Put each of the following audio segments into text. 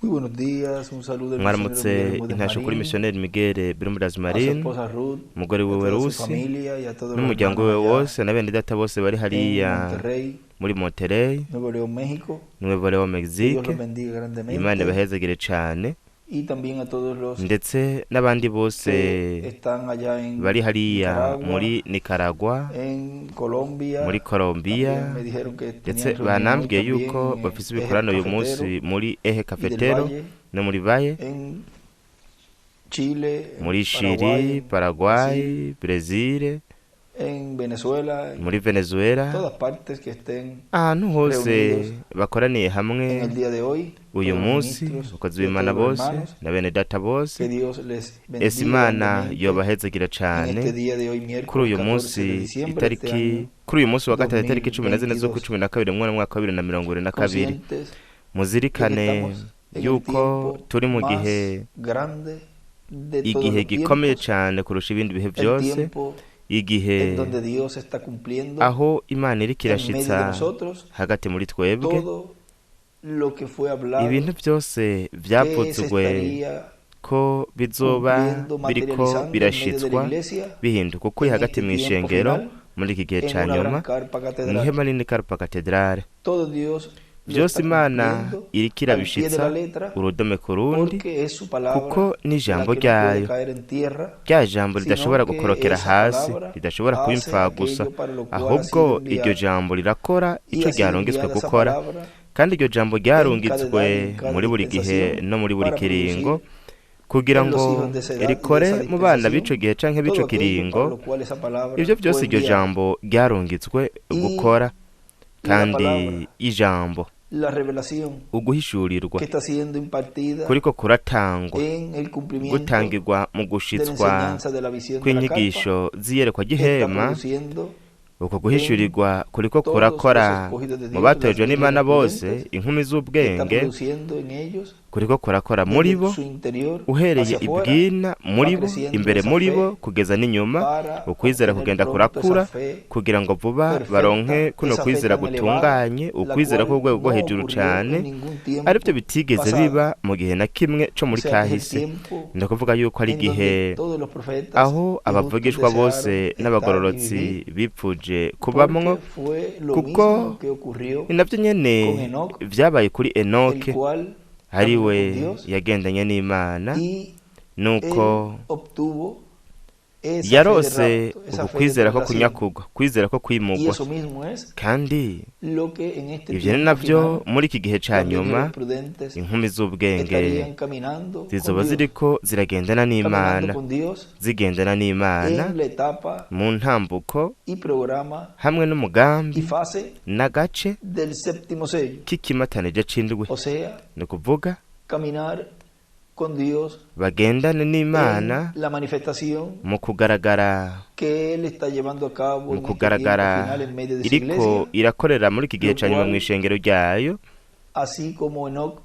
Muy buenos días, un saludo del misionero Mwaramutse. Miguel Bermúdez Intasho kuri Marín, missionnaire Miguel Bermudez a su Marin, esposa Ruth, umugore a wiwe toda su Rusi familia y a todos los n'umuryango hermanos wiwe allá wose na bene data bose bari en hariya Monterrey, muri Monterrey, Nuevo León, México. Nuevo León, Que Dios Mexique. los bendiga Imana grandemente ibahezagire cane, y también a todos los ndetse n'abandi bose que están allá en bari hariya Nicaragua, muri Nicaragua, en Colombia. muri Colombia. También me dijeron que Ndetse tenían reunión hoy banambwiye también yuko en bafise Eje ibikorano uyu Cafetero munsi muri Eje y del Cafetero Valle, no muri Valle, en Chile, en muri Paraguay, Chili, en Brasil, Paraguay, Brezil, en Venezuela, en muri Venezuela, todas partes que estén ahantu hose reunidos bakoraniye en hamwe el día de hoy, uyu todos los munsi, ministros abakozi y a b'Imana todos los bose hermanos, na bene data que bose. Dios les Ese bendiga Imana grandemente yobahezagira en cane este día de hoy, kuri miércoles uyu 14 de munsi, diciembre de este itariki año kuri uyu munsi wa gatatu, itariki 14 z'ukwa 2022. 12 mu mwaka wa 2022. Conscientes de que Muzirikane estamos en el yuko tiempo turi mu más gihe, grande de todos igihe los gikomeye tiempos, cane kurusha ibindi bihe el byose, tiempo igihe en donde Dios está cumpliendo aho Imana iriko en medio de irashitsa nosotros hagati muri twebwe todo lo que fue hablado ibintu byose que se vyavuzwe estaría ko bizoba cumpliendo, biriko materializando en medio de la birashitswa, iglesia bihinduka ukuri en hagati este mu tiempo ishengero final muri iki gihe en ca una nyuma, gran carpa catedral. mw'ihema nini Carpa Cathedrale. Todo Dios lo Vyose está Imana cumpliendo iriko al pie de irabishitsa la letra, urudome ku rundi, porque es su palabra kuko la n'ijambo que no puede ryayo, caer en tierra, rya jambo ridashobora sino que gukorokera esa hasi, palabra ridashobora kuba hace imfagusa, aquello para lo cual ha ahubwo sido iryo enviada. jambo rirakora Y ico ha sido ryarungitswe enviada esa gukora. palabra Kandi iryo jambo en cada edad y ryarungitswe en cada muri buri gihe dispensación no muri buri para kiringo producir kugira en los ngo hijos de esa edad y de rikore esa mu bana dispensación b'ico gihe canke b'ico todo aquello para kiringo lo cual esa palabra ivyo vyose fue iryo enviada. jambo ryarungitswe Y gukora. la Kandi palabra, ijambo, la revelación uguhishurirwa que está siendo impartida kuriko kuratangwa, en el cumplimiento gutangirwa mu de la gushitswa enseñanza de la visión de la carpa, kw'inyigisho z'iyerekwa está ry'ihema, produciendo uko en guhishurirwa kuriko todos los kurakora escogidos de mu Dios, las batojwe n'Imana vírgenes bose, prudentes, inkumi está z'ubwenge, produciendo en ellos kuriko kurakora muri desde bo, su interior uhereye hacia afuera, ibwina va muri bo, creciendo imbere esa muri bo fe kugeza n'inyuma, para ukwizera obtener kugenda pronto esa kurakura fe kugira ngo vuba perfecta, baronke kuno esa fe kwizera tan elevada, gutunganye, la ukwizera cual k'urwego rwo no hejuru ocurrió en cane, ningún arivyo tiempo bitigeze pasado. biba mu gihe na kimwe co O muri sea que es el kahise. tiempo Ni ukuvuga yuko ari en donde igihe todos los profetas aho y justos abavugishwa bose desearon estar y n'abagororotsi vivir, bipfuje kubamwo, porque fue lo kuko mismo que ocurrió ni navyo nyene con Enoc, vyabaye kuri el Enoke, cual ari caminó con we Dios yagendanye n'Imana, y nuko él obtuvo esa fe de yarose rapto, esa uku fe de kwizera ko traslación. kunyakugwa, kwizera ko Y kwimugwa. eso mismo es Kandi lo que en este ivyo ni tiempo navyo final muri iki gihe ca las nyuma vírgenes prudentes inkumi z'ubwenge estarían caminando con zizoba Dios, ziriko ziragendana caminando n'Imana, con Dios zigendana n'Imana en la etapa mu ntambuko y programa hamwe y n'umugambi fase n'agace del séptimo sello. k'ikimatanije c'indwi, O sea, ni ukuvuga caminar con Dios bagendane en n'Imana la manifestación mu kugaragara, que Él está llevando a cabo mu en este tiempo kugaragara final en medio de su iriko iglesia, irakorera muri iki gihe lo ca nyuma cual, mw'ishengero ryayo, así como Enoc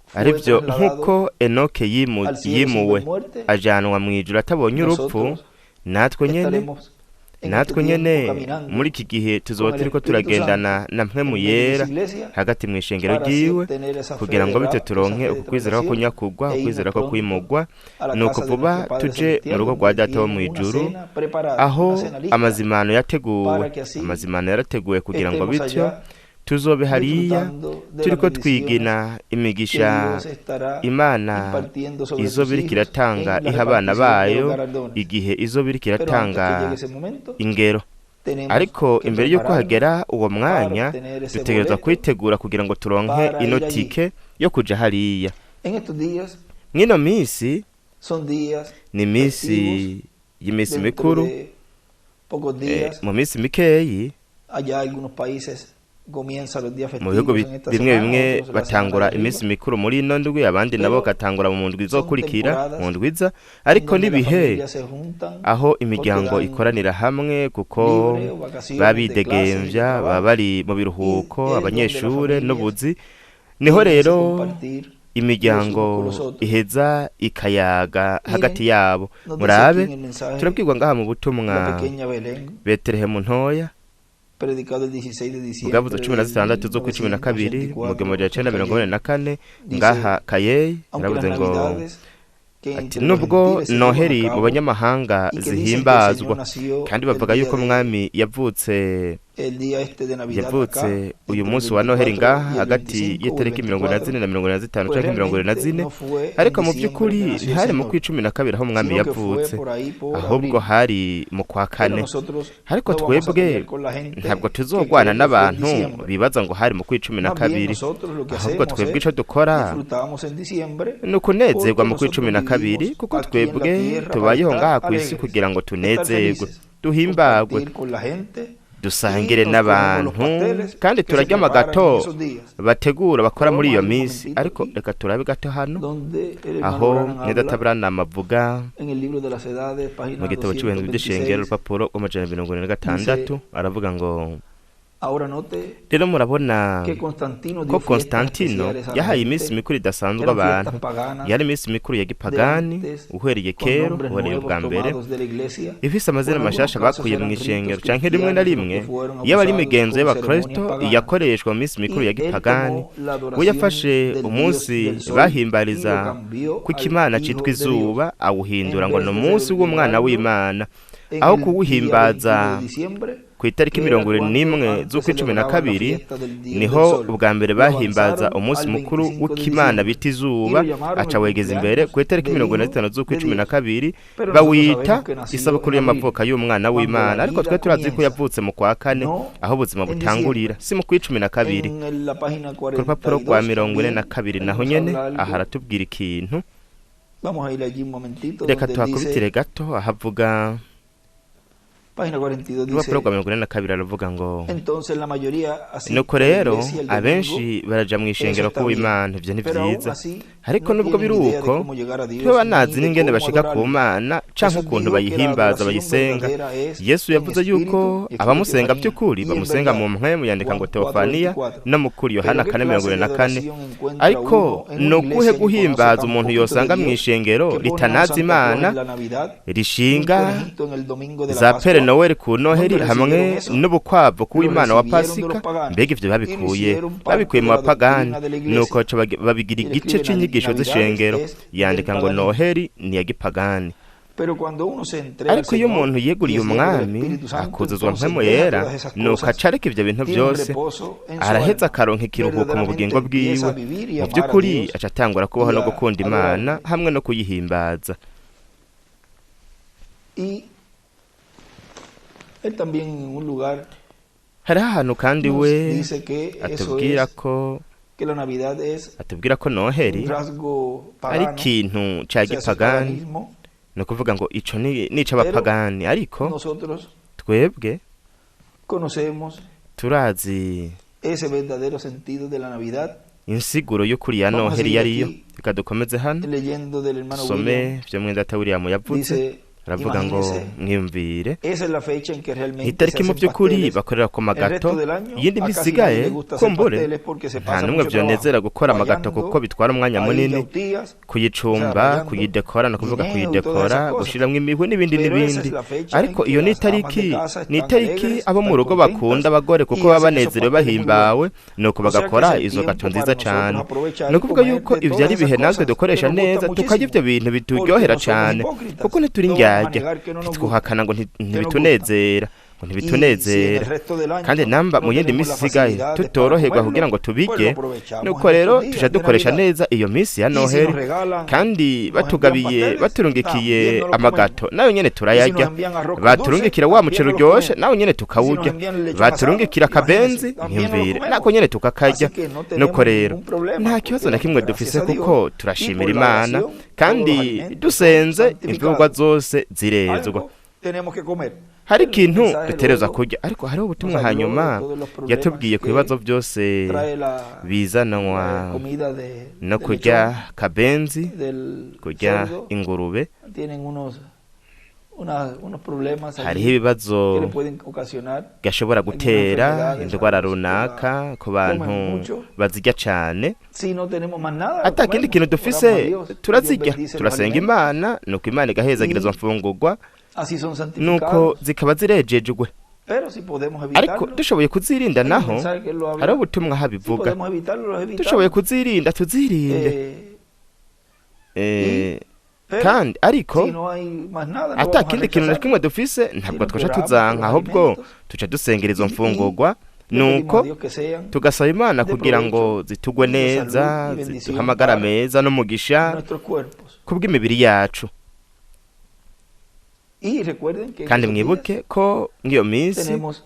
fue arivyo trasladado nk'uko Enoke al cielo sin ver yimuwe muerte, ajanwa mw'ijuru atabonye urupfu, nosotros natwe nyene, estaremos en este natwe tiempo nyene caminando muri iki gihe tuzoba con el turiko Espíritu turagendana Santo na mpwemu en medio de su yera iglesia hagati mw'ishengero para así ryiwe, obtener esa fe kugira de ngo bityo rapto, esa turonke fe de uku kwizera ko traslación kunyakugwa, e irnos ukwizera ko pronto kwimugwa, a la nuko casa de vuba nuestro Padre tuje mu Celestial, rugo rwa donde Data wo tiene una mw'ijuru, cena preparada, aho una cena lista, amazimano yateguwe, para que así amazimano yarateguwe kugira ngo estemos bityo allá tuzobe hariya disfrutando de las turiko bendiciones twigina que imigisha Dios estará Imana impartiendo sobre izoba sus iriko hijos iratanga en la iha abana repartición de los bayo galardones. igihe izoba iriko Pero antes que iratanga llegue ese momento, ingero. tenemos Ariko que imbere y'uko prepararnos hagera uwo para mwanya, obtener ese dutegerezwa boleto kwitegura kugira ngo turonke para ino ir allí. tike yo kuja hariya. En estos días Mw'ino misi son días ni imisi festivos, y'imisi dentro mikuru, de pocos días mu misi mikeyi allá algunos países comienzan los días mu bihugu festivos en esta bimwe semana, bimwe otros la semana batangura de arriba. iminsi mikuru muri ino ndwi, abandi nabo Pero bagatangura mu ndwi son izokurikira, temporadas mu ndwi iza, en ariko donde las n'ibihe familias se juntan aho porque imiryango dan ikoranira hamwe, kuko libre o vacaciones baba de clases y de bidegemvya, baba trabajo, bari mu y biruhuko, es donde las abanyeshure familias n'ubuzi, niho tienen ese rero compartir los unos con imiryango los otros. iheza ikayaga hagati Miren, yabo. nos dice aquí Murabe, en el mensaje turabwirwa ngaha mu la butumwa pequeña Belén Betelehemu ntoya, Predicado el 16 de diciembre Bwavuze cumi na de zitandatu z'ukwa 12 mu 1984 1984. ngaha Kayeyi. Aunque las Yaravuze ngo Navidades que ati entre los nubwo gentiles se llevan a Noheri mu cabo banyamahanga y que dicen que el Señor zihimbazwa nació kandi el bavuga día yuko de mwami yavutse el día este de Navidad acá, yavutse uyu entre el munsi wa Noheri 24 y ngaha el hagati 25 o el y'itariki mirongo ine na 24, zine na 45 pues canke mirongo ine na realmente zine, no fue en ariko mu diciembre que by'ukuri nació el ntihari mu Señor, kwa 12 aho umwami sino que fue yavutse, por ahí por ahubwo abril. hari mu kwa Pero kane. nosotros Ariko no vamos a twebwe pelear con la gente ntabwo que cree tuzogwana que fue en n'abantu diciembre. bibaza ngo hari mu kwa 12, Más bien nosotros lo que ahubwo hacemos twebwe es ico dukora disfrutamos en diciembre ni ukunezerwa porque mu kwa nosotros 12, vivimos kuko aquí en la twebwe tierra para tubayeho estar ngaha ku isi alegres, kugira ngo estar tunezerwe, felices, duhimbagwe, compartir con la gente y dusangire nos comemos los n'abantu, pasteles kandi que se turarya preparan en amagato esos días. bategura bakora Pero muri vamos iyo a ir un minsi. momentito Ariko aquí reka turabe gato hano donde el hermano aho Branham Mwedata habla Branham avuga en el libro de las edades, mu página gitabo c'ubuhinzi bw'ishengero, 226, urupapuro rw'amajana 46, dice, aravuga ngo ahora note rero murabona que Constantino ko dio fiestas Konstantino especiales a la yahaye iminsi gente, mikuru idasanzwe eran abantu. fiestas paganas Yari iminsi mikuru ya de gipagani antes, uhereye con kera, nombres uhereye nuevos ubwa mbere, tomados de la iglesia, ifise o amazina en algunos mashasha casos bakuye mu eran ritos ishengero, canke rimwe na cristianos de los rimwe que fueron iyo ari abusados imigenzo con ceremonias y'abakristo paganas. yakoreshwa mu minsi mikuru ya Y él gipagani. tomó la We adoración yafashe del dios umunsi del sol y lo bahimbariza cambió ko al ikimana Hijo citwa de Dios. izuba, awuhindura En ngo vez ni de umunsi w'umwana celebrarlo w'Imana, en aho el día 21 kuwuhimbaza de diciembre, ku itariki que era mirongo irindwi cuando n'imwe antes z'ukwa 12, celebraban la fiesta del dios del niho sol. ubwa mbere Lo bahimbaza avanzaron umunsi al mukuru 25 de w'ikimana diciembre bita y izuba, lo llamaron aca el wegeza imbere cumpleaños ku itariki del mirongo ine na Hijo zitanu z'ukwa de cumi na Dios. kabiri, Pero nosotros bawita sabemos que nació isabukuru en abril, y'amavuka y'umwana cuando la w'Imana. Ariko twe vida turazi ko comienza, yavutse mu kwa kane, no aho ubuzima en butangurira, diciembre. si mu kwa 12. En la página Ku rupapuro rwa 42 mirongo ine na también, kabiri él naho nos nyene habla aha algo. aratubwira ikintu. Vamos a ir allí un momentito Reka donde él tuhakubitire dice, gato ahavuga página 42 urupapuro rwa dice, 42, aravuga ngo entonces la mayoría nuko asiste a la rero iglesia el domingo, abenshi baraja mu eso ishengero está bien, k'Uwimana, ivyo ni pero aún vyiza, así ariko no nubwo tienen biri idea de uko cómo llegar a ntibe Dios banazi ni de n'ingene cómo bashika ku adorarle. Mana canke Jesús ukuntu dijo que la bayihimbaza adoración bayisenga. verdadera es Yesu en yavuze yuko espíritu, escribe abamusenga Teofanía, by'ukuri y en bamusenga verdad, mu mpwemu, yandika ngo Juan Teofaniya 4:24. no mu kuri, Pero Yohana ¿qué kane mirongo clase ine de na kane. adoración encuentra Ariko uno en ni una ukuhe iglesia que conoce guhimbaza tan umuntu poquito de yosanga mu Dios ishengero que pone a un ritanazi Santa Claus Imana, en la Navidad y un rishinga conejito en el domingo de la za Pere Pascua? Noel ku Noheri ¿Dónde hamwe recibieron eso? n'ubukwavu Lo k'Uwimana wa recibieron de los Pasika? paganos Mbega ivyo y lo babikuye hicieron parte babikuye de mu la bapagani, doctrina de la nuko iglesia. baca babigira Y le igice escriben c'inyigisho Navidades z'ishengero, es del yandika ngo paganismo. Noheri ni iya gipagani. Pero cuando uno se entrega al Ariko iyo Señor umuntu y yeguriye es lleno del umwami Espíritu Santo, akuzuzwa entonces mpwemu deja yera, todas esas nuko cosas, aca areka ivyo bintu tiene un vyose, reposo en su araheza alma, akaronka ikiruhuko mu bugingo verdaderamente empieza bwiwe. a vivir y Mu amar a vy'ukuri Dios aca atangura kubaho y no a gukunda Imana adorarle. hamwe no kuyihimbaza. Y él también en un lugar Hariho ahantu kandi nos we dice que eso atubwira es, ko que la Navidad es atubwira ko Noheri un rasgo ari pagano, ikintu ca o sea, eso es gipagani, paganismo, ni ukuvuga ngo ico ni pero ic'abapagani, ariko nosotros twebwe conocemos turazi ese verdadero sentido de la Navidad. insiguro y'ukuri ya Vamos a Noheri seguir yariyo. aquí Reka dukomeze hano leyendo del hermano some William. vyo mwendata William yavuze, Dice, aravuga ngo imagínese, mwiyumvire esa es la fecha en que realmente se itariki mu hacen by'ukuri pasteles. bakorera ku El magato. resto del año Iyindi a minsi casi nadie isigaye le gusta hacer kumbure pasteles porque se nta pasa n'umwe mucho trabajo vyonezera gukora amagato kuko guayando bitwara umwanya ahí munini yautías, o sea, kuyicumba, rayando kuyidekora, ni ukuvuga guineo y todas kuyidekora, esas cosas. gushiramwo imihwi n'ibindi Pero esa n'ibindi. es la fecha en Ariko que iyo ni las amas de itariki casa ni están itariki alegres, abo mu están rugo contentas bakunda abagore kuko y baba hacen esos banezerewe pasteles muy buenos. bahimbawe, nuko O sea que es bagakora el izo tiempo gato para nziza nosotros cane. aprovechar Ni y ukuvuga comer yuko de ivyo todas ari esas ibihe natwe cosas que dukoresha nos gustan neza tukarya ivyo muchísimo, bintu porque bituryohera no somos cane, hipócritas, kuko ntituri no vamos a indyarya, negar que no nos gusta, ntitwuhakana ngo que nos gusta. ntibitunezera, ngo Y si en el ntibitunezera. resto del Kandi año namba no mu yindi tenemos minsi la isigaye facilidad para tutoroherwa comerlo, kugira ngo pues tubirye, lo aprovechamos nuko en rero estos tuja días de dukoresha Navidad. neza iyo minsi ya Y si nos Noheri. regalan, Kandi nos envían batugabiye pasteles, baturungikiye también nos los comemos. amagato nayo nyene Y si nos turayarya, envían arroz con dulce, baturungikira wa también muceri nos los uryoshe comemos. nawe nyene Y si nos tukawurya, envían el lechón asado, baturungikira imagínense, akabenzi también nos lo ntiyumvire comemos. nako nyene tukakarya. Así que no Nuko tenemos rero ningún problema, nta porque kibazo na damos kimwe gracias dufise a Dios kuko y turashimira por la Imana oración todos los kandi alimentos son dusenze imfungurwa santificados. zose zirezwa. Algo tenemos que comer. Hari Pero el ikintu mensaje dutegerezwa luego kurya, ariko hariho nos ubutumwa habló de hanyuma todos los problemas yatubwiye ku que bibazo byose trae la bizanwa comida de, no del kurya lechón, kabenzi, del kurya cerdo. ingurube. Tienen unos problemas Hariho allí que ibibazo le pueden ocasionar gashobora algunas gutera enfermedades a indwara los que la runaka ku comen bantu mucho. bazirya cane. Si no tenemos más nada, lo Ata kindi comemos. kintu Oramos a dufise Dios y Dios turazirya, bendice los turasenga alimentos Imana nuko Imana igahezagira izo y mfungurwa así son nuko santificados. zikaba zirejejwe. Pero si podemos Ariko evitarlo, dushoboye kuzirinda hay un naho, mensaje que lo hariho habla. ubutumwa Si habivuga. podemos evitarlo, los Dushoboye evitamos. kuzirinda tuzirinde. Eh, Eh, pero kandi ariko si no hay más nada, no ata vamos a kindi kintu na rechazar, kimwe dufise, ntabwo sino que twaca oramos por tuzanka, los ahubwo alimentos tuca dusengera izo y mfungurwa, le pedimos a nuko Dios que sean tugasaba Imana de kugira ngo provecho zitugwe y de neza, salud y bendición ziduhe amagara para meza n'umugisha nuestros cuerpos. kubw'imibiri yacu. Y recuerden que en Kandi esos días mwibuke ko mw'iyo minsi tenemos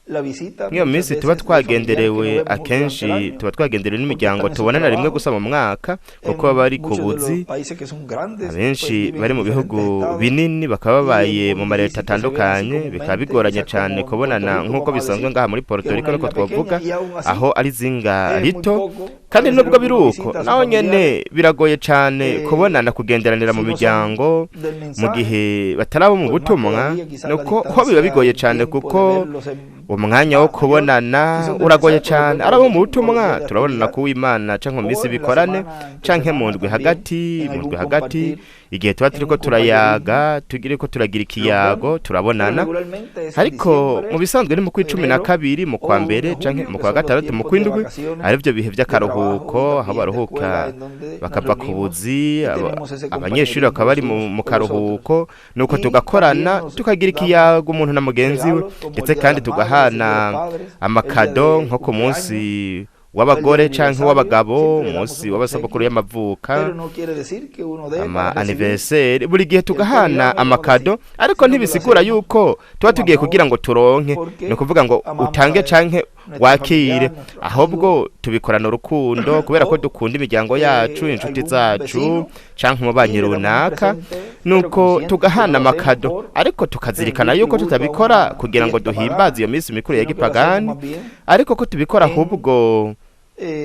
la visita mw'iyo muchas minsi tuba veces de familiares que no twagenderewe, vemos durante el akenshi año tuba twagenderewe porque n'imiryango están en sus tubonana rimwe trabajos. gusa mu mwaka, kuko baba En bari ku muchos de los buzi. países que son grandes, pues Abenshi viven bari en mu diferentes bihugu estados binini bakaba y es babaye mu muy mareta difícil que se vean así atandukanye, bikaba comúnmente, bigoranye quizás cane como en Puerto kubonana Rico, nk'uko vamos a bisanzwe decir, ngaha muri que Puerto es Rico una niko isla twovuga, pequeña y aún así aho ari izinga es muy rito. poco a Kandi veces nubwo lo que biri uno uko, visita a sus naho nyene familiares biragoye cane kubonana, kugenderanira mu si no son miryango del mu mensaje, gihe bataraba mu pues más butumwa, todavía quizás la nuko ho biba distancia, bigoye el cane tiempo de kuko verlos es umwanya wo más mayor. kubonana Si son del uragoye mensaje, pues los cane. vemos Ari abo los mu domingos, los butumwa días de turabonana actividad, ku w'Imana canke mu o minsi en la bikorane semana, entre canke mu semana ndwi también, hagati, en mu ndwi algún hagati, compartir, igihe tuba en turiko un turayaga, compañerismo, tugiriko turagira los vemos, ikiyago, pero turabonana. regularmente es en Ariko mu diciembre, bisanzwe ni mu kw'icumi na enero kabiri, mu kwa o mbere junio, canke julio, mu que kwa son los gatandatu, mu tiempos de kw'indwi, vacaciones, arivyo bihe de trabajo y vy'akaruhuko, aho también de baruhuka escuela, en donde nos bakava ku reunimos buzi, y tenemos ese abanyeshuri compañerismo bakaba bari los unos mu con los otros. karuhuko, nuko Y tugakorana también nos tukagira damos ikiyago umuntu na mugenzi we, regalos como el ndetse Día de kandi las Madres, el Día de tugahana los Padres, el día amakado de nko ku cumpleaños munsi o el día w'abagore de canke aniversario, w'abagabo, siempre le damos umunsi un w'abasabukuru obsequio, y'amavuka, pero no quiere decir que uno dé ama para recibir anniversaire, buri gihe el tugahana programa, vamos a amakado, decir, ariko sino que lo ntibisigura hacemos yuko tuba con tugiye kugira amor, ngo turonke, ni porque ukuvuga ngo amamos utange a canke nuestro wakire, familiar, nuestro ahubwo amigo tubikorana urukundo kubera ko o dukunda imiryango yacu, inshuti algún zacu vecino canke y umubanyi le damos un runaka, presente, pero nuko conscientes que tugahana no lo hacemos amakado, por ariko tukazirikana rendir yuko tributo a tutabikora una kugira ngo fiesta duhimbaze pagana, iyo minsi mikuru ya sino que lo hacemos gipagani, más bien ariko ko tubikora en ahubwo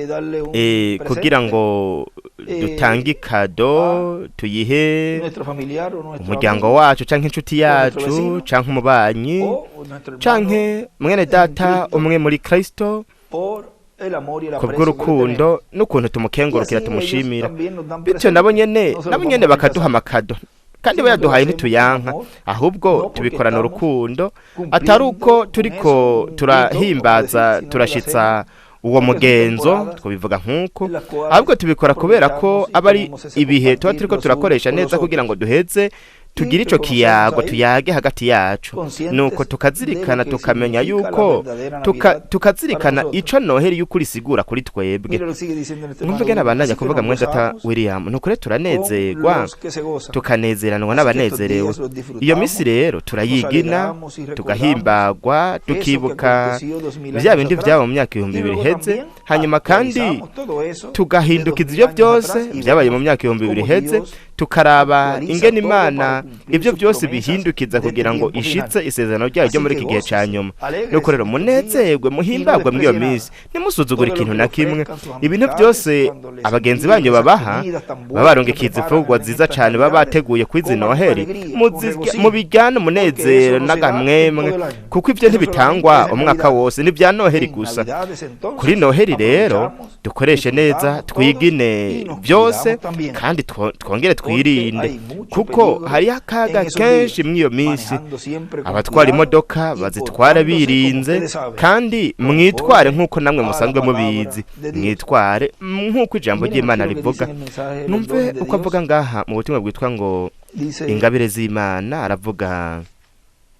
darle un kugira presente ngo dutange a ikado tuyihe nuestro familiar o nuestro umuryango amigo wacu canke inshuti o nuestro yacu vecino canke umubanyi o nuestro hermano canke mwene en data Cristo umwe muri Kristo, por el amor y el aprecio que le kubw'urukundo tenemos. n'ukuntu Y tumukengurukira así ellos tumushimira. también nos dan Bityo nabo presentes, nyene no se los nabo vamos nyene a bakaduha rechazar, amakado, kandi sino que lo bayaduhaye hacemos con ntituyanka, amor, ahubwo no porque tubikorana estamos urukundo, atari uko cumpliendo con turiko eso un rito, vamos a decir, turahimbaza sino que lo turashitsa hacemos uwo porque son mugenzo, temporadas twobivuga nk'uko, en las cuales ahubwo tubikora kubera ko aprovechamos y aba ari tenemos ese ibihe tuba compartir turiko los unos turakoresha con los neza kugira otros. ngo duheze tugire Y ico reconocemos kiyago, ahí, tuyage hagati yacu, nuko conscientes de lo tukazirikana que tukamenya significa la yuko verdadera Navidad para tukazirikana nosotros. ico Noheli y'ukuri isigura kuri twebwe. Mira lo que sigue diciendo nuestro Mwumve hermano ingene William. abandanya Así que kuvuga nos mwene data gozamos William, nukuri con turanezerwa los que se gozan. tukanezeranwa Así que estos n'abanezerewe. días los Iyo disfrutamos, minsi rero nos turayigina, alegramos y recordamos tugahimbagwa, eso que tukibuka aconteció 2000 vya años bindi atrás vyaba mu myaka ibihumbi y bibiri luego iheze, también hanyuma kandi actualizamos todo eso de tugahindukiza 2000 ivyo años byose atrás y vyabaye mu vemos myaka ibihumbi bibiri cómo iheze, Dios tukaraba actualiza ingene todo para Imana cumplir ivyo sus byose promesas bihindukiza de este kugira ngo tiempo ishitse final. isezerano ryayo ryo Así muri que iki gihe ca gócese, nyuma. Nuko alégrese rero en estos días munezerwe, y no muhimbagwe mw'iyo desprecie nada. minsi, ntimusuzugure Todo lo ikintu que na le kimwe. ofrezcan sus Ibintu amistades byose cuando les abagenzi envíen banyu esas babaha, comidas tan buenas que babarungikiza preparan imfungurwa en nziza estas cane baba Navidades, bateguye kuri izi coman con Noheli, alegría, con regocijo, mubijyane porque eso umunezero no se da en n'agamwemwe, todo el año. kuko ivyo Eso solamente ntibitangwa es en umwaka Navidad. wose, ni vya Noheli En gusa. Navidades Kuri entonces Noheli rero aprovechamos, dukoreshe neza, disfrutamos todos twigine y nos byose, cuidamos también, kandi twongere porque twirinde, hay mucho kuko peligro hariho en akaga esos kenshi días, mw'iyo minsi. manejando siempre con Abatwara cuidado imodoka y bazitwara portándose como birinze, ustedes saben, kandi mwitware conforme nk'uko namwe a la musanzwe palabra mubizi, de Dios. mwitware nk'uko ijambo Miren aquí ry'Imana lo que dice rivuga. en el mensaje de los Numve dones de uko avuga Dios. ngaha mu butumwa bwitwa ngo Dice ingabire z'Imana, aravuga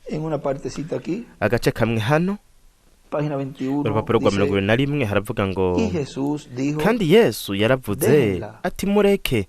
en una partecita aquí, agace kamwe hano, página 21, urupapuro rwa mirongo dice, ibiri na rimwe, haravuga ngo y Jesús dijo, kandi Yesu yaravuze déjenla, ati mureke,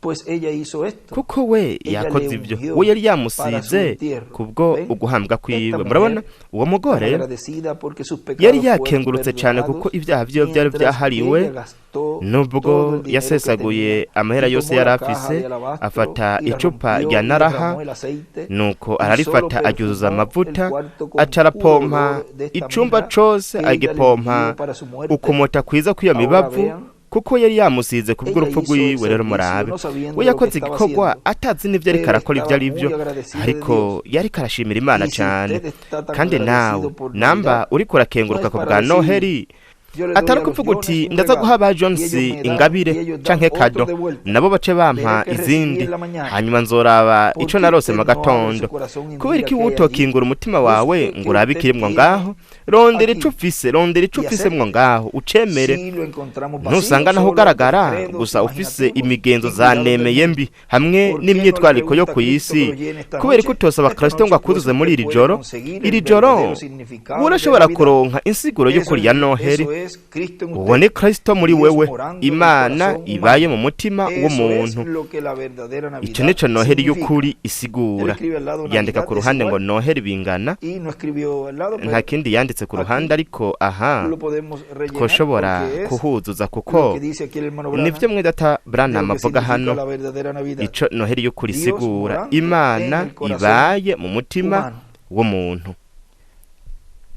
pues ella hizo esto, kuko we ella le yakoze ibyo, ungió we yari para su yamusize entierro. kubwo ¿Ven? uguhambwa Esta kwiwe. mujer Murabona uwo tan mugore agradecida porque sus yari pecados fueron yakengurutse cyane kuko perdonados, ibyaha vyiwe byari mientras byahariwe, ella gastó todo nubwo el dinero que yasesaguye tenía amahera y yose tomó yari la caja afise, de alabastro afata y la icupa rompió rya y naraha, derramó el aceite nuko y solo ararifata aryuzuza perfumó el amavuta, cuarto con aca puro arapompa olor de esta icumba mirra cose, que ella le ungió agipompa para su muerte. ukumota kwiza kw'iyo Ahora mibavu, vean, kuko yari yamusize ella kubw'urupfu hizo el rwiwe. Rero servicio murabe, no we sabiendo lo que yakoze estaba igikorwa haciendo, atazi n'ivyo ariko pero arakora ivyo estaba ari muy vyo, agradecida de ariko Dios. yariko arashimira Imana Y si cane. usted está tan Kandi nawe agradecido por namba Navidad, uriko no urakenguruka es ku para bwa recibir, Noheli, Yo le doy Atari a los ukuvuga uti Jones un ndaza guha regalo ba y Jones ellos me dan ingabire y ellos dan canke otro kado, de vuelta. nabo bace bampa Veré que recibí izindi, en la mañana. hanyuma nzoraba ¿Por ico qué narose usted mu no abre su gatondo. corazón y Kubera mira iki qué hay allí? wotokingura umutima wawe Busque ngo qué urabe usted ikirimwo tiene ngaho? Rondera aquí ico ufise, rondera ico y ufisemwo acepte. ngaho, ucemere. Si lo encontramos vacío, Ntusanga naho solo ugaragara credos gusa ufise imaginativos imigenzo y cuidado del zanemeye mundo. mbi hamwe ¿Por qué no le n'imyitwariko yo pregunta a ku Cristo isi. que lo llene esta Kubera ko noche? utosaba Esta Kristo ngo noche pues akuzuze muri usted iri puede joro, conseguir el iri joro verdadero significado de urashobora Navidad. kuronka insiguro Eso y'ukuri es, ya Noheri. eso es Cristo en Uwo usted, ni Kristo muri Dios wewe, morando en el Imana corazón ibaye humano. mu mutima Eso es w'umuntu. lo que la verdadera Ico Navidad nico Noheri significa. y'ukuri Él isigura. escribe al lado Yandika Navidad ku es ruhande ngo igual Noheri bingana, y no escribió al lado, nta pero kindi yanditse ku ruhande, aquí ariko aha lo podemos rellenar twoshobora porque es kuhuzuza lo kuko que dice aquí el hermano nivyo Branham mwe data de lo Branham que avuga significa hano, la verdadera Navidad. ico Noheri y'ukuri Dios isigura, morando en Imana el corazón ibaye mu mutima humano. w'umuntu.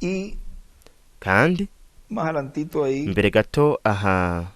Y Kandi más adelantito ahí mbere gato aha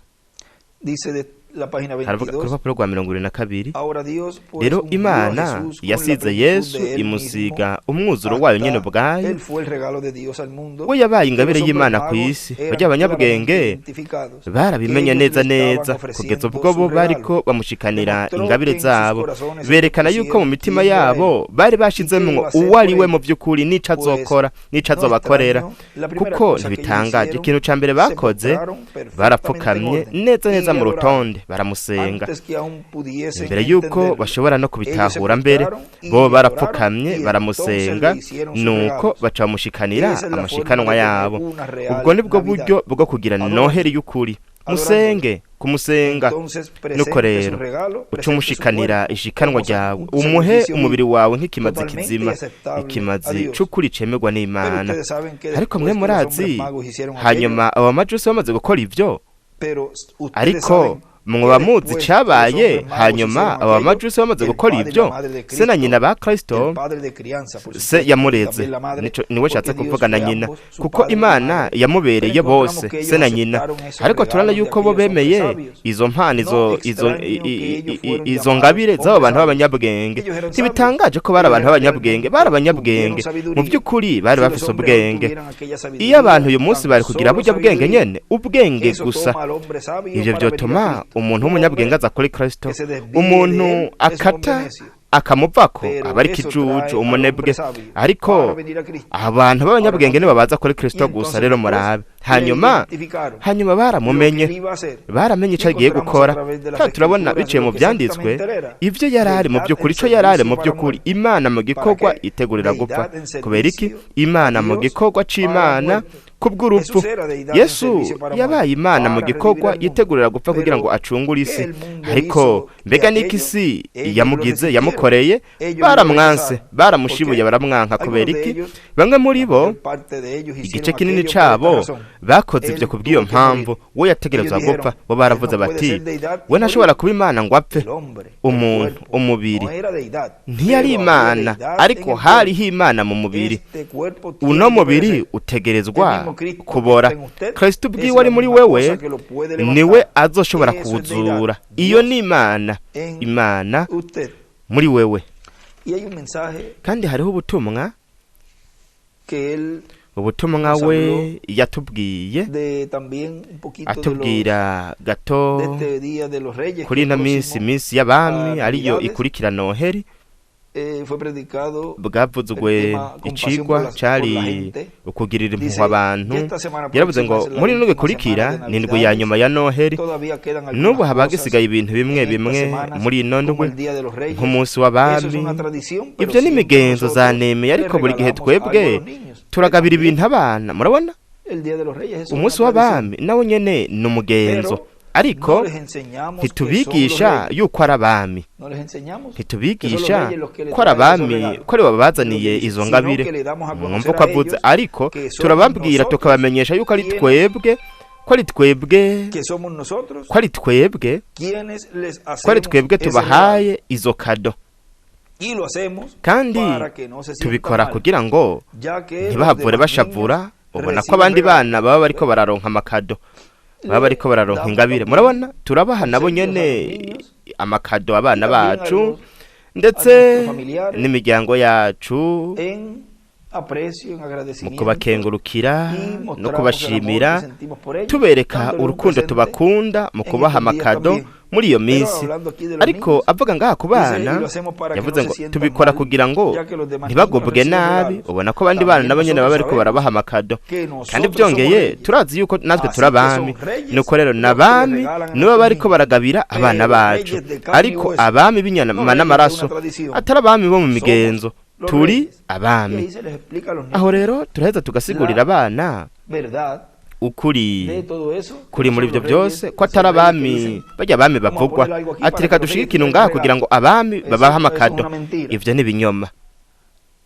dice de la página haravuga ku 22, rupapuro rwa 22, ahora Dios pues rero ungió a Imana Jesús con la yasize plenitud Yesu de él mismo imusiga umwuzuro wayo nyene hasta ubwayo. él fue el regalo de Dios al mundo, We yabaye que ingabire los hombres y'Imana ku magos isi. eran Barya abanyabwenge claramente identificados, que barabimenye ellos neza le estaban neza kugeza ofreciendo ubwo su bo regalo. bariko bamushikanira Demostró ingabire que en sus zabo, corazones ellos berekana yuko mu pusieron mitima quién era él yabo bari y qué bashizemwo iba a hacer uwo por ari we mu ellos. vy'ukuri n'ico Pues azokora n'ico no azobakorera. extraño, la primera Kuko cosa que ellos ntibitangaje, hicieron, ikintu ca mbere se bakoze, postraron perfectamente en barapfukamye orden neza y neza le mu adoraron. rutonde baramusenga. Antes que aún pudiesen Imbere yuko entenderlo, bashobora no ellos se kubitahura mbere, postraron y bo le adoraron barapfukamye y entonces baramusenga, le hicieron sus nuko regalos. baca bamushikanira Esa es la forma amashikanwa de tener yabo. una Ubwo real nibwo Navidad. buryo bwo kugira Adorando, Noheri y'ukuri, adorándole. musenge kumusenga. Entonces Nuko presente rero su regalo, uce presente su umushikanira cuerpo ishikanwa como ryawe, un umuhe sacrificio umubiri vivo, wawe nk'ikimazi totalmente kizima, aceptable a ikimazi Dios. c'ukuri cemerwa Pero n'Imana. ustedes saben que Ariko mwe después que los hombres murazi, magos hicieron aquello, hanyuma abo bamajusi bamaze gukora ivyo, pero ustedes ariko saben que mwoba muzi después que los icabaye, hombres magos hanyuma hicieron abo aquello, bamajusi bamaze el gukora padre y la ivyo, madre de se na nyina Cristo, ba el Kristo, padre de crianza, por se supuesto, y yamureze, también la madre, nico niwe nshatse porque Dios kuvuga na fue nyina, ambos, su kuko padre y Imana madre. Pero yamubereye encontramos bose, que se ellos na nyina. aceptaron esos Ariko turabona regalos de yuko bo aquellos hombres bemeye sabios. izo mpano, No izo izo extraño que ellos fueron izo llamados ngabire z'abo hombres bantu sabios. b'abanyabwenge. Ellos eran sabios, Ntibitangaje ko bari ellos abantu eran b'abanyabwenge, bari realmente, tuvieron abanyabwenge mu sabiduría. by'ukuri, bari Si los bafise hombres hoy ubwenge. tuvieran aquella Iyo sabiduría, abantu uyu munsi tan bari kugira solo burya bwenge sabiduría, nyene, ubwenge eso gusa, toma al hombre sabio ivyo para venir a vyotuma Cristo. umuntu Un w'umunyabwenge hombre aza kuri Kristo, que se desvíe de umuntu él es un hombre akata necio. akamuvako Pero aba ari eso ikijuju, trae al hombre umunebwe. sabio Ariko para venir a Cristo. abantu Ahora b'abanyabwenge noten. nibo baza kuri Y Kristo gusa. entonces Rero después murabe, le hanyuma identificaron hanyuma lo que él baramumenye, iba a hacer. baramenye Y ico agiye encontramos a gukora. través de las Kandi turabona escrituras biciye lo mu que vyanditswe exactamente él era. ivyo yari ari mu Deidad en vy'ukuri, ico yari ari mu servicio para vy'ukuri, muerte. Imana mu ¿Para gikorwa qué? itegurira gupfa. Deidad en Kubera iki? servicio a Imana mu Dios gikorwa para c'Imana muerte. kubw'urupfu. Jesús era deidad en Yesu servicio para yabaye muerte, Imana mu para redimir gikorwa al mundo. yitegurira gupfa kugira ngo Pero acungure ¿qué isi. el mundo Ariko hizo de mbega niki aquello? isi Ellos lo yamugize, desistieron, yamukoreye? ellos lo Baramwanse, rechazaron. ¿Por baramushibuye, qué? baramwanka. Kubera Algunos de iki? ellos, Bamwe muri la bo, mayor parte de ellos igice hicieron kinini aquello por esta cabo razón. bakoze ivyo Él kubw'iyo tuvo que mpamvu, morir. we yategerezwa Ellos gupfa. dijeron, Bo él baravuze no puede bati, ser deidad we y ntashobora morir. kuba Imana ngo apfe. El hombre, el Umuntu, cuerpo, umubiri, no era deidad, ntiyari pero había Imana, deidad en ariko el hariho cuerpo. Imana mu mubiri. Este cuerpo tiene Uno que mubiri perecer. El utegerezwa mismo Cristo que kubora. está en usted Kristo es ubwiwe la ari muri misma wewe cosa que lo puede niwe levantar. azoshobora Eso es deidad. kuwuzura. Iyo Dios ni Imana, en Imana usted. muri wewe. Y hay un mensaje Kandi hariho ubutumwa, que él ubutumwa nos we habló yatubwiye, de también un poquito de los atubwira gato de este día de los Reyes que kuri es ino minsi, próximo minsi y'abami a ariyo Navidades. ikurikira Noheri. Fue predicado el Bwavuzwe tema compasión por icigwa la, por la cari gente. ukugirira impuhwe Dice, abantu. y esta semana Yaravuze próxima ngo es la muri ino última semana ikurikira de ni indwi ya Navidades. nyuma ya Noheri, Todavía quedan n'ubu algunas haba cosas hagisigaye ibintu bimwe en estas bimwe semanas, muri ino como ndwi, el Día de los Reyes. nk'umunsi Eso es w'abami. una tradición, pero Ivyo ni siempre imigenzo nosotros zanemeye, le ariko buri gihe regalamos algo a twebwe los niños. Que turagabira también ibintu abana. Murabona, el Día de los Reyes es una umunsi tradición. w'abami nawo nyene ni umugenzo, Pero ariko no les enseñamos que son los ntitubigisha reyes. yuko ari abami, No les enseñamos que son los ntitubigisha reyes los que le ko ari traen esos abami, regalos. ko ari bo Lo que babazaniye dice, izo sino ngabire. que le damos a Mwumva conocer ko a avuze, ellos ariko que somos turababwira nosotros tukabamenyesha yuko ari quienes, twebwe, ko ari twebwe, que somos nosotros ko ari twebwe, quienes les ko ari hacemos twebwe ese regalo. tubahaye izo kado. Y lo hacemos Kandi para que no se sientan tubikora mal, kugira ngo ya que los ntibahavure demás niños bashavura. Ubona ko reciben abandi regalos. bana baba bariko bararonka amakado, baba Le bariko bararonka damos ingabire. también Murabona, turabaha nabo obsequios a nyene los niños amakado y abana también a bacu los a ndetse nuestros familiares n'imiryango yacu en aprecio, en Mu agradecimiento kubakengurukira y no mostramos el amor kubashimira, que sentimos por ellos, tubereka dándole un urukundo presente tubakunda mu en kubaha estos días amakado también. muri iyo Pero minsi. hablando aquí de los Ariko niños, avuga ngaha ku dice, bana, y lo hacemos para que yavuze no se ngo sientan tubikora mal, kugira ngo ya que los demás niños ntibagubwe reciben nabi, regalos. ubona ko abandi bana También nabo nyene baba nosotros bariko barabaha amakado. que Kandi nosotros somos byongeye reyes. turazi yuko natwe Así turi que abami, son reyes nuko rero los que le n'abami regalan a nibo nuestros bariko niños. baragabira abana Pero bacu. reyes de carne y Ariko hueso, abami b'inyama no reyes de n'amaraso, una tradición. atari abami bo mu Somos migenzo, los turi reyes. Y abami. ahí se les explica a los Aho niños rero turaheza tugasigurira la abana verdad ukuri de todo eso, que kuri no muri son ibyo los reyes, byose, ko esos atari reyes que abami dicen, bajya abami vamos a bavugwa, poner algo aquí ati para reka que los dushige reyes ikintu tengan ngaha kugira regalos. ngo abami Eso, babahe eso es amakado. una mentira. Ivyo ni ibinyoma.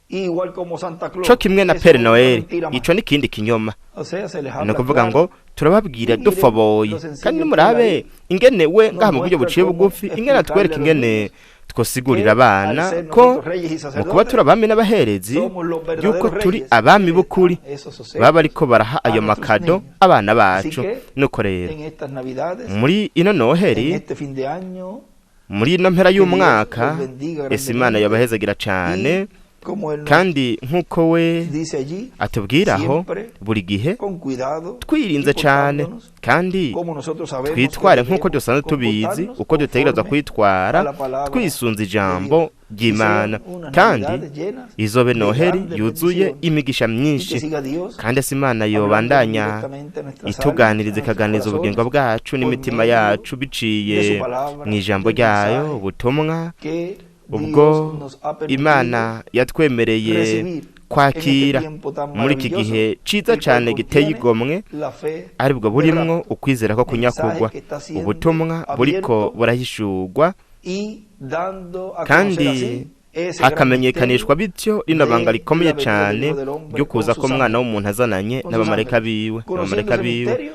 Igual como Santa Claus, Co kimwe na eso Père es otra Noel, mentira más. ico ni ikindi kinyoma. O sea, se les Ni habla ukuvuga claro. ngo turababwira Y miren dufoboye. lo sencillo Kandi que él murabe ahí ingene we nos ngaha mu buryo muestra buciye cómo bugufi, ingene atwereka explicarle a los ingene niños twosigurira que al abana ser ko nosotros reyes y mu kuba sacerdotes, turi abami n'abaherezi, somos los yuko verdaderos turi reyes abami que le b'ukuri, dan esos baba obsequios bariko baraha a ayo nuestros makado niños. abana Así bacu. que Nuko rero en estas Navidades, muri ino en Noheri, este fin de año, muri ino mpera que Dios y'umwaka, los bendiga ese Imana grandemente yabahezagira cane, y como Él nos kandi nk'uko we dice allí, atubwira aho siempre buri gihe, con cuidado y twirinze cane portándonos kandi como nosotros sabemos que twitware nk'uko debemos dusanzwe tubizi, comportarnos uko dutegerezwa conforme a kwitwara, la palabra twisunze de ijambo Dios. Y ry'Imana. sean unas Kandi Navidades llenas izobe de Noheri grandes yuzuye bendiciones imigisha y que myinshi, siga Dios kandi ese Imana hablándonos yobandanya directamente a nuestras almas, ituganiriza, a nuestros ikaganiriza ubugingo corazones, bwacu por n'imitima medio yacu de biciye su palabra, mu ijambo del ryayo, mensaje ubutumwa que ubwo Dios nos ha permitido Imana yatwemereye recibir en este kwakira tiempo tan muri iki maravilloso, gihe ciza el cual cane giteye contiene igomwe, la fe aribwo de burimwo rapto, ukwizera ko mensaje kunyakugwa, que está siendo ubutumwa buriko abierto burahishurwa y dando a conocer kandi así ese gran hakamenyekanishwa misterio bityo rino banga de rikomeye la venida del cane Hijo del Hombre ryo con kuza sus k'umwana ángeles, w'umuntu azananye con sus n'abamarayika ángeles. biwe, Conociendo n'abamarayika ese biwe. misterio,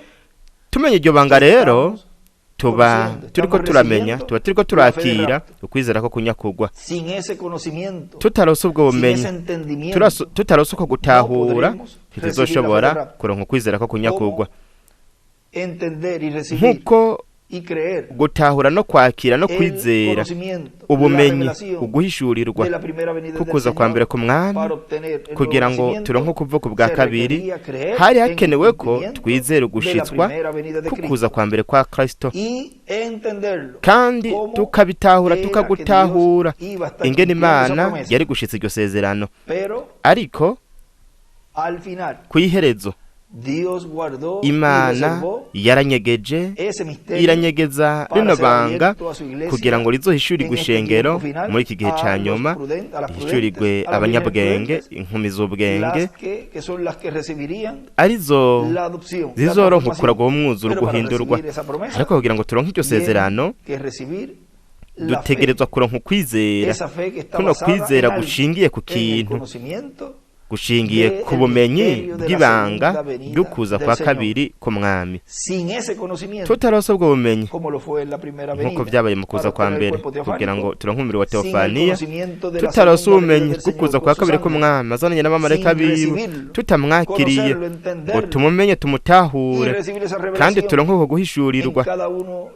Tumenye iryo banga rero, estamos tuba conociendo, turiko estamos turamenya, recibiendo tuba turiko la fe de turakira rapto. ukwizera ko kunyakugwa. Sin ese conocimiento, Tutarose ubwo sin bumenyi, ese entendimiento, tutarose uko no gutahura, podremos recibir la fe de ntituzoshobora rapto. kuronka ukwizera ko kunyakugwa. ¿Cómo entender y recibir Nk'uko y creer gutahura no kwakira no el kwizera conocimiento, la ubumenyi, revelación uguhishurirwa de la primera venida del kukuza kwa mbere Señor k'umwami, para obtener el nuevo kugira ngo nacimiento, turonke ukuvuka ubwa se kabiri, requería creer hari en el hakenewe ko cumplimiento twizera de la ugushitswa primera venida de kukuza Cristo kwa mbere kwa Kristo, y entenderlo kandi cómo tukabitahura, era que tukagutahura Dios iba a estar ingene cumpliendo esa Imana promesa. yari gushitsa iryo sezerano. Pero Ariko al final kw'iherezo Dios guardó y Imana reservó yaranyegeje, ese misterio iranyegeza para rino ser banga abierto a su iglesia kugira ngo rizohishurirwe en este ishengero tiempo final muri iki gihe ca a los nyuma, a las rihishurirwe prudentes, a las vírgenes abanyabwenge, prudentes, inkumi z'ubwenge, las que son las que recibirían arizo la adopción, la zizoronka transformación. ukuragwa umwuzuro Pero para guhindurwa. recibir esa promesa, Ariko kugira ngo turonke iryo tienen sezerano, que recibir la fe, dutegerezwa kuronka ukwizera, esa fe que está kuno basada en kwizera algo, gushingiye ku en el kintu, conocimiento gushingiye del ku bumenyi misterio de la bw'ibanga segunda venida ry'ukuza del kwa Señor. kabiri k'umwami. Sin ese conocimiento, Tutarose ubwo bumenyi, como lo fue en la primera nk'uko venida, vyabaye mu kuza para kwa obtener el mbere cuerpo kugira ngo teofánico, turonke umubiri wa sin el teofaniya, conocimiento de la tutarose segunda venida ubumenyi del Señor bw'ukuza con kwa sus kabiri ángeles, k'umwami azananye n'abamarayika sin biwe, recibirlo, tutamwakiriye conocerlo, ngo entenderlo tumumenye, y tumutahure, recibir esa kandi revelación turonke uko en guhishurirwa cada uno,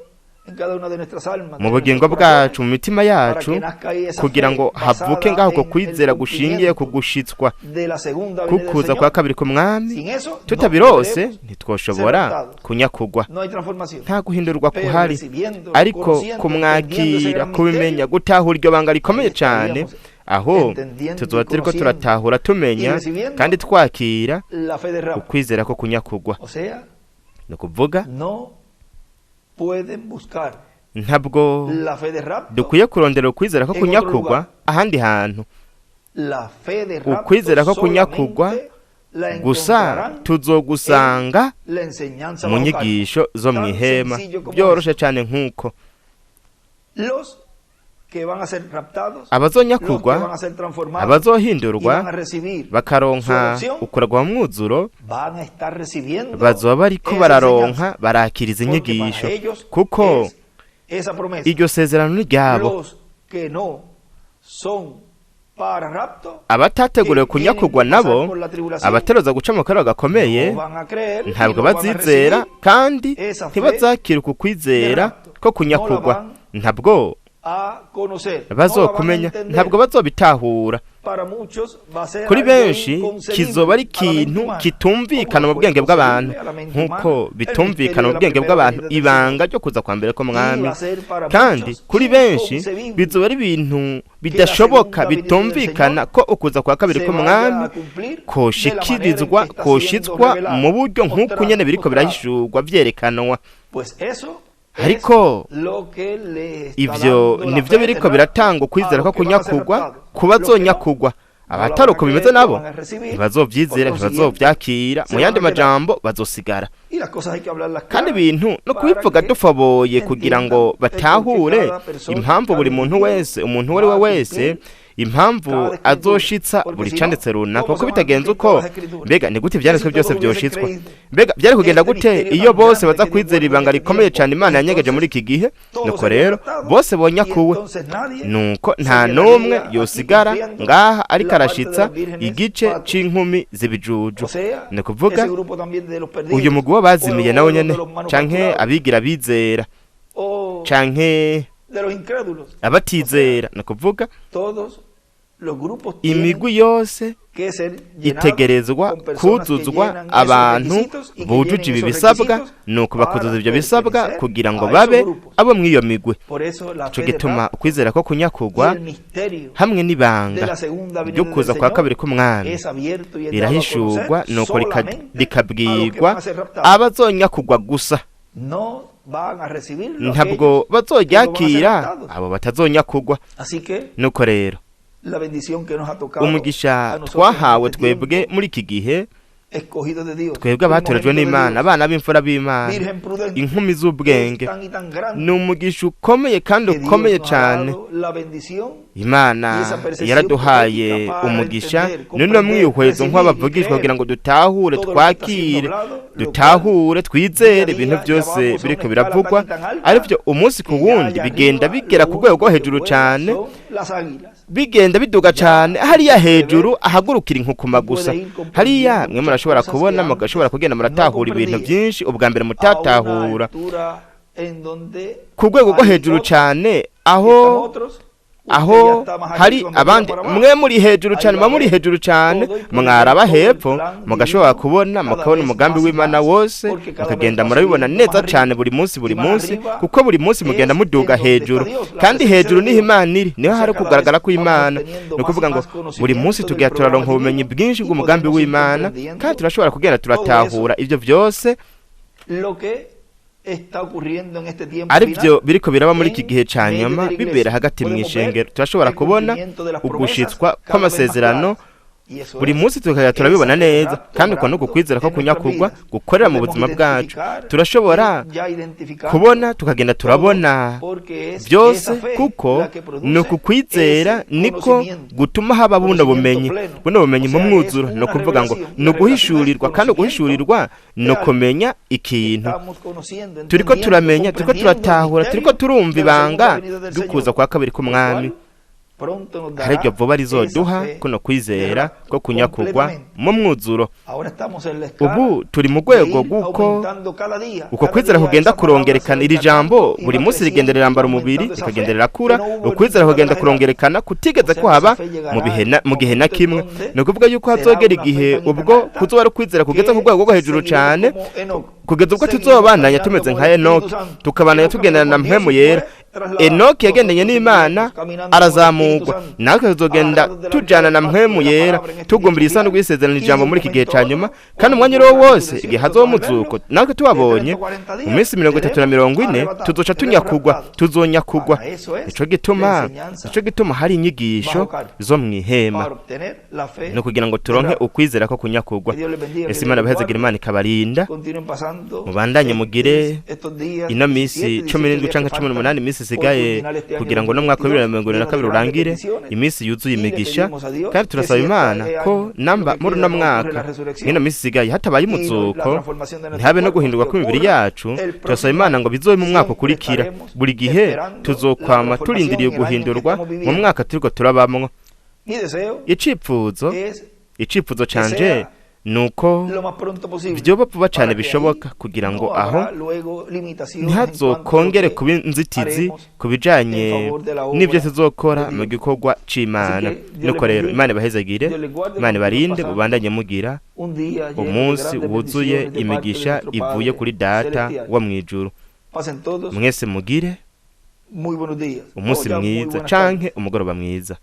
en cada una de nuestras almas, mu de bugingo nuestros bwacu, corazones, mu mitima para yacu, que nazca ahí esa kugira fe ngo havuke basada ngaho uko en el kwizera gushingiye ku cumplimiento gushitswa de la segunda venida del kukuza kwa Señor. kabiri k'umwami. Sin eso no Tutabirose podremos ser ntitwoshobora raptados. kunyakugwa, No hay transformación. nta guhindurwa Pero kuhari. recibiéndolo, Ariko conociendo, entendiendo ese kumwakira, gran kubimenya, misterio, gutahura iryo banga rikomeye ahí cane, estaríamos aho entendiendo y tuzoba turiko conociendo turatahura, y tumenya recibiendo kandi twakira la fe de rapto. ukwizera ko kunyakugwa. O sea, Ni ukuvuga no pueden buscar ntabwo la fe de rapto, dukwiye kurondera ukwizera ko en otro kunyakugwa lugar. ahandi hantu. La fe de rapto Ukwizera ko kunyakugwa solamente la gusa encontrarán tuzogusanga en la enseñanza mu bajo cargo. nyigisho zo Tan mw'ihema. sencillo como Byoroshe eso. cane nk'uko Los que van a ser raptados, los que abazonyakugwa, van a ser transformados y abazohindurwa van a recibir su bakaronka adopción, ukuragwa mu mwuzuro, van a estar recibiendo bazoba bariko esa bararonka, enseñanza, barakiriza porque inyigisho, para ellos kuko es esa promesa. iryo sezerano ni ryabo. Los que no son para rapto, Abatateguriwe que tienen kunyakugwa que pasar nabo, por la tribulación, abateroza guca mu kararo gakomeye, no van a creer y ntabwo no van a bazizera recibir kandi esa fe ntibazakira uku de kwizera rapto. ko No la kunyakugwa, van ntabwo a a conocer, no la van a Bazokumenya entender. ntabwo bazobitahura. Para muchos va a ser Kuri algo benshi inconcebible kizoba ari a la mente ikintu humana. kitumvikana Como mu fue bwenge bw'abantu, inconcebible a la mente nk'uko humana el bitumvikana misterio mu de la bwenge primera bw'abantu venida del ibanga ryo kuza kwa mbere Señor. k'umwami. Y va a ser para Kandi muchos kuri benshi inconcebible bizoba ari ibintu bidashoboka segunda venida del bitumvikana Señor ko ukuza kwa kabiri se vaya k'umwami a cumplir de la manera en que koshikirizwa está siendo koshitswa revelado, mu buryo nk'uku mostrado, nyene biriko mostrado. birahishurwa vyerekanwa. Pues eso es Ariko lo que le está ivyo dando la nivyo fe biriko de biratanga a ukwizera los ko que van a ser kunyakugwa raptados. ku Los que no, bazonyakugwa. no la Abatari van a uko creer, bimeze no nabo van a recibir, ntibazovyizera, por consiguiente, ntibazovyakira, se mu van yandi a quedar. majambo bazosigara. Y las cosas hay que hablarlas Kandi claras ibintu no para kubivuga que dufoboye kugira ngo entiendan el por qué batahure cada persona, impamvu cada buri muntu individuo wese, umuntu uwo ari we va a wese, cumplir impamvu cada escritura. azoshitsa Porque buri si no, canditse runaka, ¿cómo kuko se van a bitagenze cumplir uko todas las escrituras? mbega ni gute Que ivyanditswe si byose todos hubiesen vyoshitswa? creído Mbega byari kugenda este gute misterio iyo tan bose grande baza que Dios kwizera guardó en ibanga este rikomeye tiempo? cane Imana yanyegeje muri Entonces iki gihe? todos Nuko serían rero raptados bose y bonyakuwe, entonces nadie nuko se nta n'umwe quedaría aquí yosigara cumpliendo ngaha ariko la parte de arashitsa las vírgenes igice patos. c'inkumi z'ibijuju. O sea, Ni ukuvuga ese grupo también de los uyu perdidos mugwi o, w'abazimiye o nawo de nyene los canke manufacturados abigira bizera o canke de los incrédulos. O sea, abatizera, ni ukuvuga todos los grupos tienen imigwi yose que ser llenados itegerezwa con personas que kuzuzwa llenan esos abantu requisitos y que bujuje llenen ibi esos bisabwa, requisitos nuko bakuzuza para ivyo bisabwa pertenecer kugira ngo a esos babe grupos. abo mw'iyo migwi. Por eso la Ico fe de gituma rapto ukwizera ko y kunyakugwa el misterio hamwe de n'ibanga la segunda venida ryo del kuza kwa Señor kabiri k'umwami es abierto y es dado a rirahishurwa, conocer nuko solamente a los que rikabwirwa van a ser raptados. abazonyakugwa gusa. No van a recibirlo Ntabwo aquellos que no van a ser bazoryakira raptados. abo batazonyakugwa. Así que Nuko rero la bendición que nos ha tocado umugisha a nosotros en twahawe este twebwe tiempo, muri iki gihe, escogidos de Dios, twebwe abatorejwe primogénitos de n'Imana, Dios, abana b'imfura b'Imana, virgen prudente, inkumi es z'ubwenge, tan y tan grande ni umugisha ukomeye kandi que Dios ukomeye nos ha cane. dado la bendición y Imana esa percepción yaraduhaye profética para umugisha entender, none comprender, mwihwezo recibir y nk'abavugishwa creer kugira ngo dutahure, todo lo que está siendo twakire, hablado, lo cual dutahure, día twizere a ibintu día ya byose vamos a una biriko escala biravugwa, tan y tan alta arivyo umunsi ku que ya wundi allá bigenda arriba bigera lo ku rwego rwo único que hejuru vuela cane, son las águilas. bigenda biduga Ya cane. Hariya usted puede hejuru ver ahagurukira inkukuma y gusa, puede ir hariya comprendiendo mwe muchas murashobora cosas que kubona, mugashobora antes kugenda no muratahura ibintu comprendía byinshi ubwa mbere a una mutatahura altura en donde ku rwego rwo hay hejuru otros, cane están aho otros, usted ya aho está más aquí hari cuando mira abandi, para abajo. mwe muri hejuru Ahí cane, va muba a muri ver hejuru cane, todo y puede ver mwaraba todo el hepfo plan mugashobora divino kubona, cada mukabona vez umugambi más y w'Imana más, wose, porque cada vez mukagenda va murabibona subiendo más neza cane arriba buri munsi buri y más munsi, arriba kuko buri munsi mugenda es muduga en donde está hejuru, Dios, la kandi presencia hejuru de niho Dios. Imana iri, niho O sea, hari cada vez ukugaragara vamos kw'Imana. obteniendo Ni más y ukuvuga ngo más buri munsi conocimiento del tugira programa turaronka ubumenyi divino bwinshi y bw'umugambi podemos ir w'Imana, kandi comprendiendo turashobora kugenda todo eso, turatahura ivyo vyose lo que está ocurriendo en este tiempo ari byo final biriko biraba muri iki en gihe ca medio de nyuma la bibera iglesia. hagati Podemos ver mw'ishengero. Turashobora el kubona cumplimiento de las promesas ugushitswa cada vez más kw'amasezerano claras. Y eso buri es munsi tukajya esa turabibona fe de neza, rapto kandi uko nuko obrando kwizera ko en nuestras kunyakugwa vidas. gukorera mu Podemos buzima bwacu. identificar Turashobora y ya identificando kubona tukagenda todo, turabona porque es byose, esa fe kuko la que ni produce ukukwizera ese niko conocimiento, gutuma haba buno conocimiento bumenyi, pleno. buno bumenyi O mu sea, es mwuzuro. Ni una ukuvuga ngo revelación. ni La revelación es uguhishurirwa, kandi conocimiento uguhishurirwa ni de algo. ukumenya ikintu. Estamos conociendo, Turiko entendiendo, turamenya, turiko comprendiendo el turatahura, turiko misterio turumva de la segunda ibanga venida del ry'ukuza Señor, kwa kabiri lo k'umwami. cual pronto nos Hari iryo dará vuba esa rizoduha fe kuno de kwizera rapto ko kunyakugwa completamente. mu mwuzuro. Ahora estamos en la escala Ubu turi mu de rwego ir rw'uko aumentando cada día, uko cada kwizera día kugenda esa palabra se kurongerekana. va Iri jambo encarnando y buri va munsi rigenda creciendo, rirambara umubiri, aumentando esa rikagenda fe rirakura, que no hubo en ukwizera ninguna de kugenda las edades. kurongerekana kutigeze O sea, que esa kuhaba fe mu llegará bihe al na, mu gihe na momento en kimwe. donde Ni ukuvuga yuko será hazogera una fe igihe tan y tan ubwo alta kuzoba ari ukwizera kugeze ku que rwego rwo hejuru seguiremos cane, como Enoc, kugeza ubwo seguiremos tuzobandanya caminando tumeze con nka el Espíritu Enoki, Santo. tukabandanya Enoc caminó tugendana na con Dios mpwemu y yera. fue trasladado. Enoki yagendanye Nosotros n'Imana seguiremos caminando con el Espíritu arazamurwa, Santo, natwe tuzogenda agarrados del arca tujana del na pacto mpwemu de la yera, palabra en este tiempo tugumbira isanduku final. y'isezerano Y de ijambo un muri iki gihe momento ca a nyuma. otro, Kandi cuando umwanya ocurra uriwo la wose igihe resurrección, hazoba nosotros al umuzuko verlo, natwe de tubabonye 30 o 40 mu días, minsi 30 na seremos 40 arrebatados, tuzoca seremos tunyakugwa, raptados. tuzonyakugwa. Para eso es Nico la gituma, enseñanza nico gituma hari inyigisho bajo carga, zo mw'ihema, para obtener la fe no kugira ngo de turonke rapto. ukwizera ko kunyakugwa. Que Dios les bendiga, que Ese Dios Imana les abahezagira, guarde. Imana ikabarinda, Continúen pasando mubandanye mugire estos días, ino minsi 17, 17 18 días canke que cumi faltan n'umunani iminsi por isigaye culminar este año kugira ngo no mwaka wa bibiri na 2022, mirongo ibiri na lleno de kabiri grandes urangire, bendiciones. iminsi yuzuye Y le imigisha. pedimos a Dios Kandi que turasaba si Imana este ko año namba lo que muri queda uno no ocurre la mwaka resurrección mwino minsi isigaye hatabaye y no- la umuzuko, transformación de nuestro ntihabe no cuerpo guhindurwa que kw'imibiri ocurra yacu, el turasaba próximo Imana año. ngo bizobe mu mwaka Siempre ukurikira. estaremos Buri gihe esperando la tuzokwama transformación turindiriye en el año en que guhindurwa estamos mu viviendo. mwaka turiko turabamwo. Mi deseo Icipfuzo es icifuzo que canje sea Nuko lo más pronto posible, vyoba vuba cane para que bishoboka ahí kugira ngo no aho habrá luego limitaciones en cuanto a lo ntihazokongere que kuba inzitizi haremos ku bijanye en favor de la obra n'ivyo tuzokora de mu Dios. gikorwa c'Imana. Así que Dios Nuko les rero bendiga, Imana ibahezagire, Dios les guarde, Imana continúen ibarinde, pasando mubandanye mugira un día lleno de umunsi grandes wuzuye bendiciones de parte de imigisha nuestro ivuye Padre kuri Data Celestial. wo mw'ijuru. Pasen todos Mwese mugire muy buenos días, o umunsi ya muy mwiza buenas canke tardes. umugoroba mwiza.